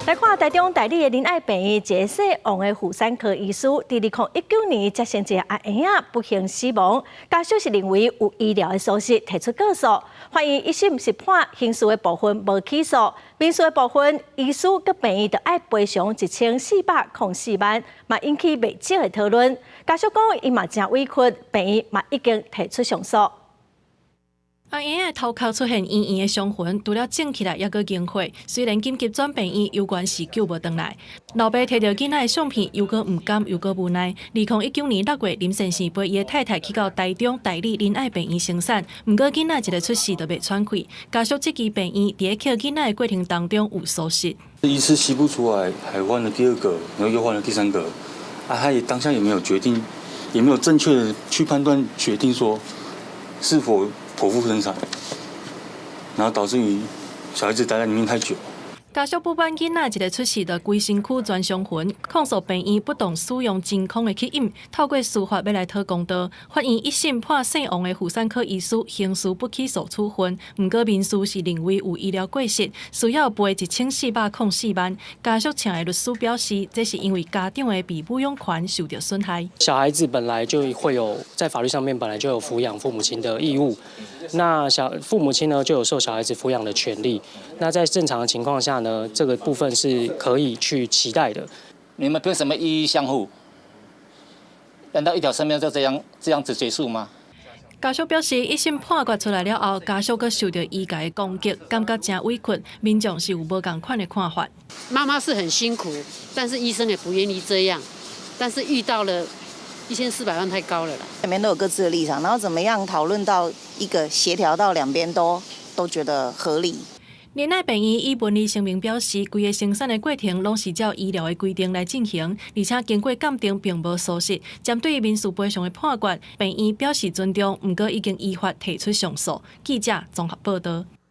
來看台中大里的仁愛病院，一个姓王的婦產科醫師，佇2019年接生一个阿嬰仔不幸死亡，家屬是認為有醫療的疏失，提出告訴。法院一審是判刑事的部分無起訴，民事的部分醫師佮病院著愛賠償1404萬，嘛引起袂少的討論。家屬講伊嘛誠委屈，病院嘛已經提出上訴。阿嬰仔頭殼出現圓圓的傷痕，除了腫起來，猶閣凝血。雖然緊急轉病院，猶原是救無轉來。老爸提著囡仔的相片，猶閣毋甘，猶閣無奈。2019年6月，林先生陪伊的太太去到台中大里仁愛病院生產，毋過囡仔一个出世就袂喘氣。家屬質疑病院佇咧抾囡仔的過程當中有疏失。一次吸不出來，還換了第二個，然後又換了第三個。啊，他也當下也沒有決定，也沒有正確的去判斷決定說是否剖腹生產，然後導致於小孩子待在裡面太久。家屬不滿囡仔一个出世就規身軀全傷痕，控訴病院不當使用真空的吸引，透過司法欲來討公道。法院一審判姓王的婦產科醫師刑事不起訴處分，毋過民事是認為有醫療過失，需要賠1404萬。家屬請的律師表示，這是因為家長的被撫養權受著損害。小孩子本來就會有在法律上面本來就有撫養父母親的義務，那小父母親呢就有受小孩子撫養的權利。那在正常的情況下呢，這個部分是可以去期待的。你們憑什麼以醫相護？難道一條生命就這樣子結束嗎？家屬表示，一審判決出來了後，家屬閣受著醫界的攻擊，感覺誠委屈。民眾是有無仝款的看法。媽媽是很辛苦，但是醫生也不願意這樣。但是遇到了1400萬太高了啦。兩邊都有各自的立場，然後怎麼樣討論到一個協調到兩邊都覺得合理。仁愛病院以文字聲明表示，規个生產的過程攏是照醫療的規定來進行，而且經過鑑定並無疏失。針對民事賠償的判決，病院表示尊重，毋過已經依法提出上訴。記者綜合報道。